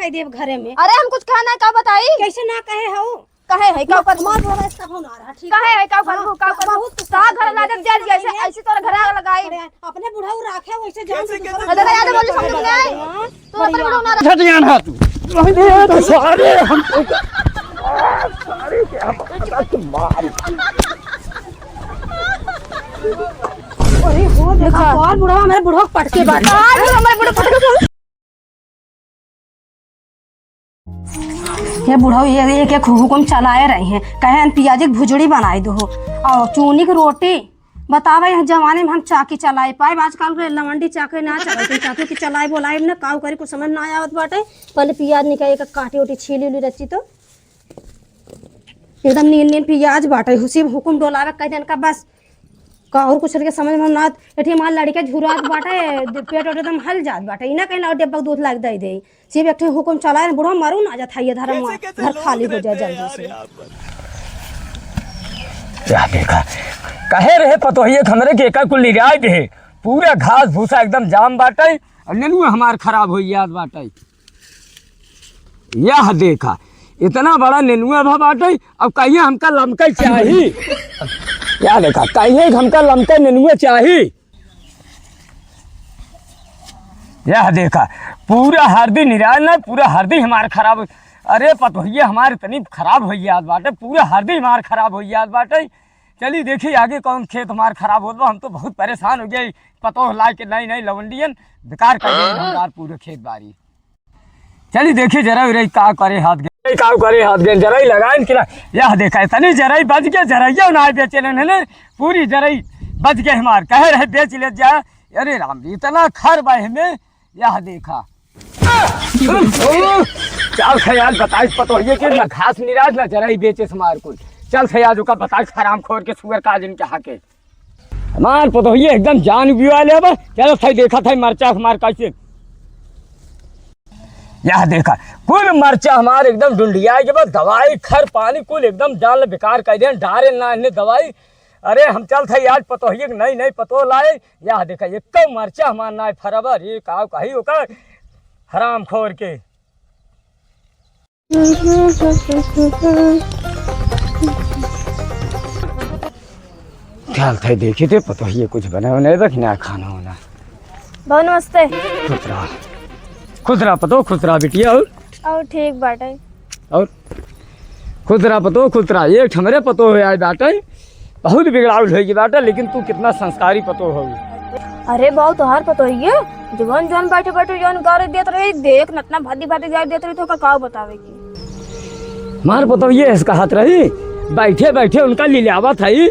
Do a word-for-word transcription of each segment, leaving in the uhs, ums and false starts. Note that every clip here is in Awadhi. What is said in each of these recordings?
देव घरे में। अरे हम कुछ कहना है, का बताई? कैसे ना कहे हो? कहे है, का कर हमार भरोसा हो ना रहा, ठीक कहे है? है, का करबू, का करबू? बहुत ता घर लाजत जल जैसे, ऐसे तोरा घर आग लगाई। अरे, अपने बुढ़ऊ राखे वैसे जान से दूसरा अरे, याद बोली समझ में आए। हाँ, तू अपने बुढ़ऊ ना रख। झटियान हा तू। अरे, सारे हम तो, सारे के हम पटक के मार। अरे, हो देखा, देखा। कौन बुढ़वा मेरे बुढ़वा पटके बाटे। आज हमारे बुढ़वा पटके ये बुढ़ऊ ये एक एक हुकुम चलाए रही हैं, कहे हम पियाजी के भुजड़ी बनाई दो हो और चूनी की रोटी। बतावे, यह जमाने में हम चाकी चलाए पाए? आजकल के लवंडी चाकी ना चलत, चाकी की चलाए बोलाए ना, काऊ करी, कुछ समझ ना आवत बाटे। पहले पियाज निकाल के काटी उटी छीली उली रची तो एकदम नीन नीन पियाज बाटे, हुसी हुकुम डोलावे कह देन का बस। का और कुछ के समझ में ना, एठी हमार लड़के झुरात बाटे, पेट ओट एकदम हल जात बाटे, इना कहीं ना डेब्बा दूध लाग दे दे। सिर्फ एक ठे हुकुम चलाए ना, बुढ़वा मरू ना जात है, ये धर्म कैसे, कैसे घर लोग खाली हो जाए रहते हैं जल्दी यार से। यहाँ पर। क्या देखा, कहे रहे पतोहिए के हमरे के एका कुल निराय दे, पूरा घास भूसा एकदम जाम बाटे, और नेनुआ हमार खराब हो जात बाटे। यह देखा, इतना बड़ा नेनुआ भा बाटे, अब कहिए हमका लमकई चाही। यह देखा, कहिए हमका लमकई नेनुआ चाही। यह देखा, पूरा हरदी निराय ना, पूरा हरदी हमार खराब हो-, अरे पतोहिए हमार इतनी खराब हो जात बाटे, पूरा हरदी हमार खराब हो जात बाटे। चली देखी आगे कौन खेत हमार खराब होत बा, हम तो बहुत परेशान हो गए, पतोह लाए के नई नई लवंडियन बेकार कर दे हमार पूरे खेत बारी। चली देखी जरा रे का करे हाथ गए, का करे हाथ गए, जरा ही लगाइन कि ना। यह देखा, इतनी जरा ही बच गए, जरा ये ना बेचे ने, ने, पूरी जरा ही बच गए हमार, कहे रहे बेच ले जा। अरे राम जी, इतना खर बा हमें, यह देखा। चल से आज बताइस पतोहिए के ना घास निराज ना जरा ही बेचे हमार कुल। चल से आज ओका बताइस हराम खोर के सुअर का जिनके हाके। हमार पतोहिए एकदम जान उबिया ले बा। चलो सही देखा था मरचा हमार कैसे। यह देखा, कुल मरचा हमार एकदम डुंडिया के बा, दवाई खर पानी कुल एकदम जान ले बेकार कर दे, डारे ना इन्हें दवाई। अरे हम चल थे आज पतोहिए के नई नई पतोह लाए। यह देखा, एक मरचा हमार ना फरबा रे, का कही ओकर हराम खोर के। चल थे देखी थे पतोहिए कुछ बने बने रख ना खाना होना। बाबू नमस्ते। खुश रहा, खुश रहा पतो, खुश रहा बिटिया। और और ठीक बाटे। और खुश रहा पतो, खुश रहा। एक हमरे पतो हो आए बाटे, बहुत बिगड़ाउल होई बाटे, लेकिन तू कितना संस्कारी पतो हो। अरे बाऊ, तोहार पतोहिए जवन जवन बैठे बैठे जवन गारी देत रही, देख नतना भादी भादी गारी देत रही, तो का बतावे की। मार पतोहिए ऐसे कहत रही, बैठे बैठे उनका लिलावत है।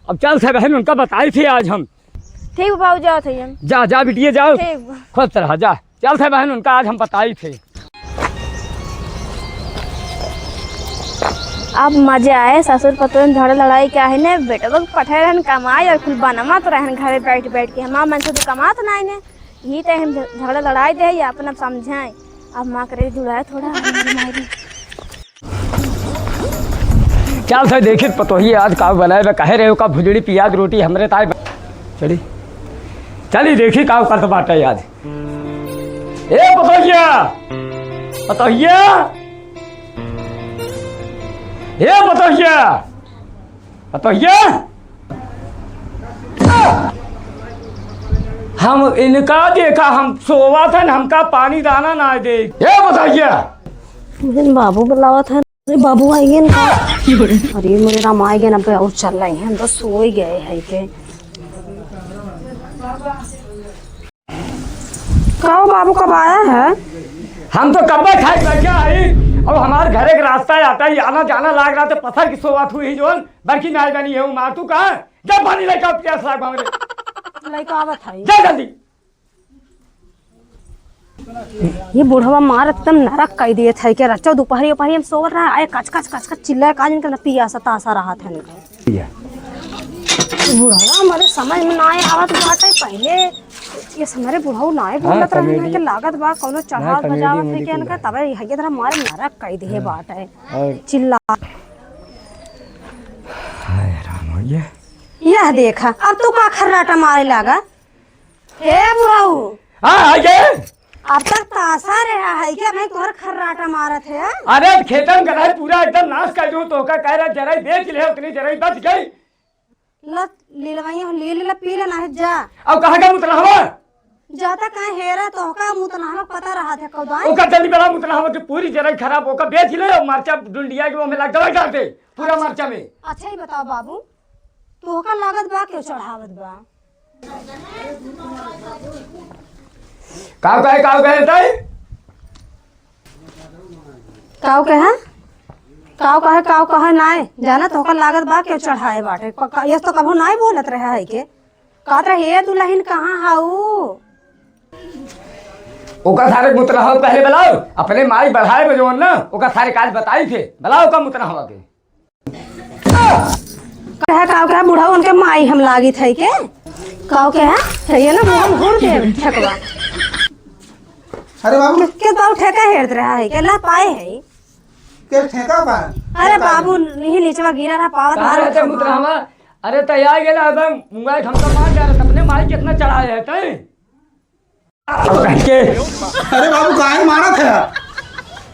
अब चल से बहन उनका बताई थी आज हम। ठीक बा बाऊ, जात है हम। जा जा बिटिए जाओ। ठीक बा। खुश रहा जा। चल थे बहन उनका आज हम बताई थे। अब मजा आए, ससुर पतोह में झगड़ा लड़ाई क्या है ने, बेटा लोग पठे रहन कमाए और कुल बनमत रहन घरे बैठ बैठ के। हमार मन से तो कमात ना है ने, यही तो हम झगड़ा लड़ाई दे या अपना समझाए। अब माँ करे जुड़ाए थोड़ा हमारी मारी। चल से देखित पतोहिए आज का बनाए बा, कहे रहे का भुजड़ी पियाज रोटी हमरे ताई बा-, चली, चली देखी का करत बाटे आज। ए पतोहिया, पतोहिया, ए पतोहिया, पतोहिया। हम इनका देखा, हम सोवा था, हमका पानी दाना ना दे। ए पतोहिया। बाबू बुलावा था। अरे बाबू आइगे ना। अरे मोरे राम आइगे ना, अब और चल रहे हैं, हम तो सो ही गए हैं के। का हो बाबू, कब आया है? हम तो कब्बे खाई बैठा है, अब हमारे घरे के रास्ता आता ही आना जाना लाग रहा तो पत्थर की सोवत हुई जोन, बड़की नाई बनी है, मार तू कहाँ? जब पानी लेकर प्यास लाग हमरे। लेकर आवत है। जा जल्दी। ये बुढ़वा मार एकदम नरक कई दिए थे के रच्चा दोपहरी दोपहरी हम सोवत रहा, आए कच कच कच कच चिल्लाए, का जिनका न पियासा तासा रहा था इनका। ये बुढ़वा हमारे समझ में ना आए आवत बाटे, पहले ये हमारे बुढ़ऊ ना आए हाँ, बोलत रहे कॉमेडी। के लागत बा कौनो हाँ, चढ़ाव कॉमेडी बजावत है मूडी के कुल इनका, है। तबे ये तरह मारे नरक कई दिए हाँ। बाटे। और चिल्ला। हाय राम, ये। यह देखा, अब तू का खर्राटा मारे लागा? हे बुढ़ऊ। हाँ, आ गए। अब तक तासा रहा है क्या भाई, तोहर खर्राटा मारत है? अरे खेतन गदाई पूरा एकदम नाश कर दूं, तोहका कह रहा जरई बेच ले, उतनी जरई बच गई। ल, लीलवैया, ले ले, पी ले, नाहीं जा। अब कहाँ गए मुतनहवा? जाता कहाँ हेरा, तोहका मुतनहवा पता रहा था कौदाई? ओका जल्दी बला मुतनहवा के पूरी जरई खराब, ओका बेच ले, और मरचा डुंडिया के ओमे ला दवाई डाल दे, पूरा मरचा में। अच्छा ही बताओ बाबू, तोहका लागत बा, क्यों चढ़ावत बा? काव कहे, काव कहे ताई? काव कहे? काव कहे, काव कहे नाय। जाना तोहका लागत बा केहू चढ़ाए बाटे। प-, क-, यस तो कभो नाय बोलत रहे है के। कहत रहे, "ए दुलहिन कहाँ हऊ?" ओका सारे मुतरहवा पहले बलाओ, अपने माई बढ़ाए में जवन ना, ओका सारे काज बताई थे। बलाओ ओका मुतरहवा के। कहे काव के बुढ़ऊ उनके माई हम लागित है के? काव के है? है ये ना मुँह में घूर दे ठेकवा। अरे बाबू। के बाबू ठेका हेरत रहा है के? ला पाए है। के ठेका बा? अरे बाबू, यही नीचवा गिरा रहा, पावत कहाँ रहते मुतरहवा? अरे त आ गेला एकदम मुंगाई, हम तो मार जा रहे, अपने माई कितना चढ़ाए है तैं? अब कह के। अरे बाबू, काहे मारत है?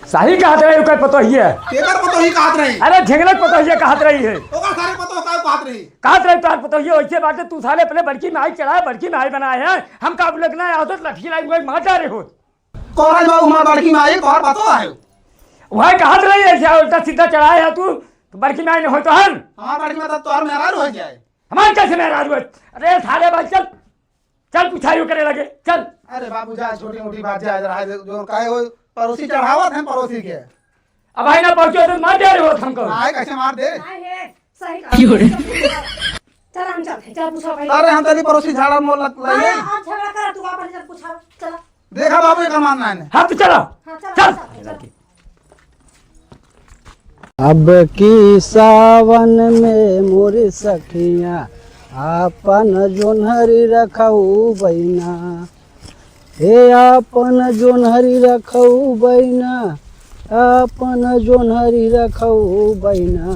सही कहत रही, ओकर पतोहिया। केकर पतोही कहत रही? अरे झिंगलक पतोहिया कहत रही है। ओकर सारे पतोह का कहत रही? कहत रही तोहर पतोहिया वैसे बाटे, तू साले अपने बड़की माई चढ़ाए, बड़की माई बनाए है। हम का बोले ना आवत लठी लाई वही मार जा रहे हो। कोहराज बाबू हमार बड़की माई तोहर पतोह है। वही कहत रही है, क्या उल्टा सीधा चढ़ाए है तू, तो बड़की माई नहीं हो तो हन। हमार बड़की माई तो तोहर मेहरारू हो जाए। हमार कैसे मेहरारू है? अरे साले भाई चल। चल, पुछाई करे लगे, चल। अरे बाबू, जा, छोटी मोटी बात, जा, रहा है, जो काहे हो, पड़ोसी चढ़ावत हैं पड़ोसी के। अब भाई ना पहुंचो तो मार दे रहे हो हमको। आए, कैसे मार दे? आए है, सही कहा। क्यों रे? चल, हम चलते हैं, चल, पूछो भाई। अरे, हम तनी पड़ोसी झाड़ा मोल लग, लग हाँ, गए। आप झगड़ा कर, तू अपन चल, पूछा, चला। देखा बाबू, एकर मानना है। हाँ, तो चला। हाँ, चला, चल। चला, चला। अब की सावन में मोरी सखिया आपन जोन्हरी रखऊ बैना, हे आपन जोन्हरी रखऊ बैना, आपन जोन्हरी रखऊ बैना।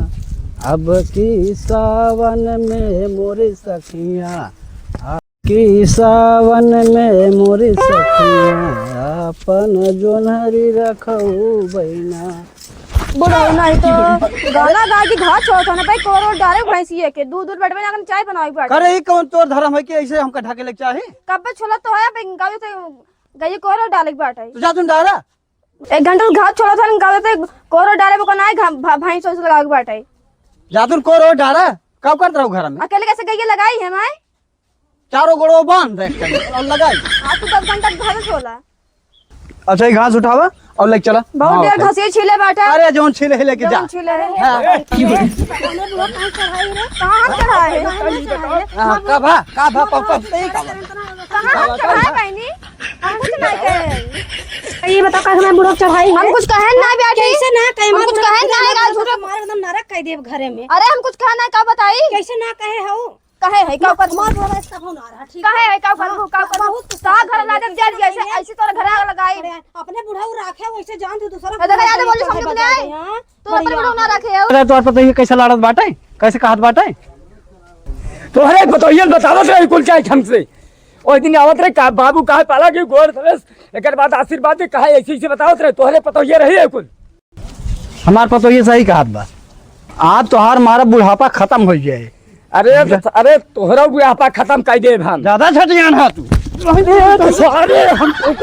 अब की सावन में मोरी सखिया कि सावन में मोरी सखिया आपन जोन्हरी रखऊ बैना। बुढ़ऊ नहीं तो गाना गा के घास छोड़त हो ना भाई, कोरो डारे भैंसिया के, दूध दूध बैठबे ना, चाय बनावे के बाटे। करे, ई कौन तोर धर्म है कि ऐसे हमका ढाके लेके चाही? कब्बे छोला तो है, अब गावे तो गई कोरो डाले के बाटे। तो जा तुम डाला। एक घंटा घास छोड़त हो, गावे तो कोरो डाले बको ना, घा-, भा-, भैंस वैंस लगावे के बाटे। जा तुम कोरो डाला, का करत रहू घर में? अकेले कैसे गई लगाई है माई? चारों गोड़वा बांध दे कहीं और लगाई। हाँ, तू दस घंटा घर में छोला। अच्छा, ये घास उठावा और लेके चला। बहुत हाँ, देर okay। घसिए छीले बाटा। अरे, जौन छीले है, लेके जा। जौन छीले है। हाँ। अरे, बुआ, कहाँ चढ़ाई रे? कहाँ चढ़ाए? हाँ, का भा, का भा, पा, पा, नहीं का भा। कहाँ चढ़ाए बहनी? हम कुछ नहीं कहे। ये बताओ, कहाँ मैं बुढ़ो चढ़ाई है? हम कुछ कहे ना बेटी। कैसे ना कहे? हम कुछ कहे ना, ये गाल झूठे मार एकदम नरक कर देब घरे में। अरे, हम कुछ कहे ना, का बताई? कैसे ना कहे हो? काहे है, का कर? हमार घर ऐसा हो ना रहा, ठीक है? काहे है, का करबू, हाँ, का करबू? बहुत कुछ का घर करबू, लादे जल जैसे, ऐसे तोर घर आग लगाई। अरे, अपने बुढ़ऊ राखे, वैसे जान दे, दूसरा तो देखा, याद बोली, समझ में आए? हाँ, तू अपने बुढ़ऊ ना रखे हो। अरे, तोर पतोहिया कैसे लड़त बाटे, कैसे कहत बाटे? तोहरे पतोहिया बतावत रहे कुल चाहे हमसे। ओह दिन आवत रहे, का बाबू काहे पाला के गोड़ धरेस, एकर बाद आशीर्वाद दे, काहे ऐसे, ऐसे बतावत रहे, तोहरे पतोहिया रही है कुल। हमार पतोहिया सही कहत बा। आज तोहार मारा बुढ़ापा खत्म हो जाए। अरे, अरे, तोहरा बुढ़ापा खत्म कर देब हम। ज्यादा छटियान हा तू। अरे, तो सारे हम तो,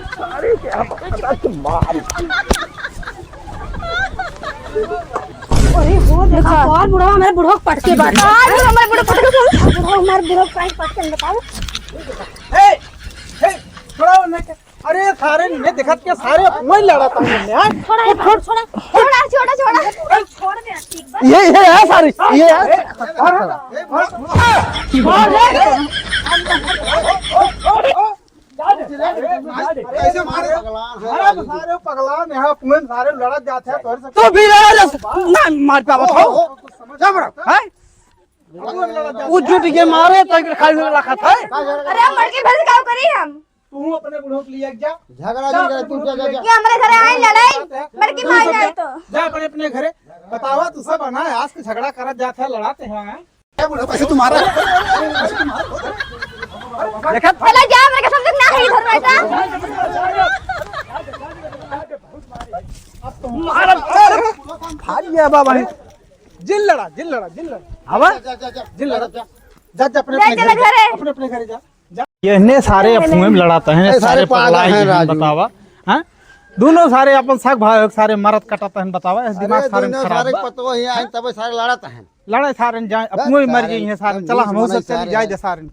सारे के हम खत्म मार। अरे हो, देखा, देखा। और बुढ़वा हमारे बुढ़वा पटके बाटे। आज हमारे बुढ़वा पटके बाटे। बुढ़वा हमारे बुढ़वा काहे पटके बताओ। ए, ए, छोड़ो ना। अरे सारे ने देखत के सारे वही लड़ा था हमने, हाँ? छोड़ा, छोड़ा, छोड़ा, छोड़ा, छोड़ा, छोड़ा। छोड़ दे, ठीक बा। ये, ये है सारे, ये है। कैसे मारे? अरे सारे पगला ने, हाँ, पुएन सारे लड़त जाते हैं, तोरे से तो भी लड़ा जा, ना मार पावत हो। जा बड़ा। हैं? वो जुट के मारे तो खाली लखत है। अरे हम बड़की भैंस का करी हम? तू अपने बुढ़ऊ के लिए जा। झगड़ा नहीं करे, तू जा, जा, जा। ये हमारे घर आए लड़ाई, बड़की माई जाए तो। जा अपने, अपने घरे। बतावा, तू सब ना आज के झगड़ा करत जात है, लड़ाते हैं। ए बुढ़ऊ, कैसे तुम्हारा? देखा? चला जा, मेरे कसम से ना। इधर बैठा। मारा, मारा। भाग गया बाबा। जिन लड़ा, जिन लड़ा, जिन लड़ा। आवा। जा, जा, जा, जा, जा, जा, अपने, जा, अपने चला घर, घरे। अपने, अपने घरे जा। ये इन्हें सारे अफवाहें में लड़ाते हैं, अरे, सारे सारे पागल पगला हैं, हैं, राजू। बतावा। हैं? दोनों सारे अपन सग भाई, सारे मरद कटत हैं, बतावा, इस दिमाग अरे, सारे में दोनों खराब सारे बा। पतवा ही आए, तबे सारे लड़त हैं। लड़े सारे जाए, बस अफवाहें मर सारे, गई हैं सारे। हम चला, झूठ हम बोले से चली सारे जाए हैं। दे सारे।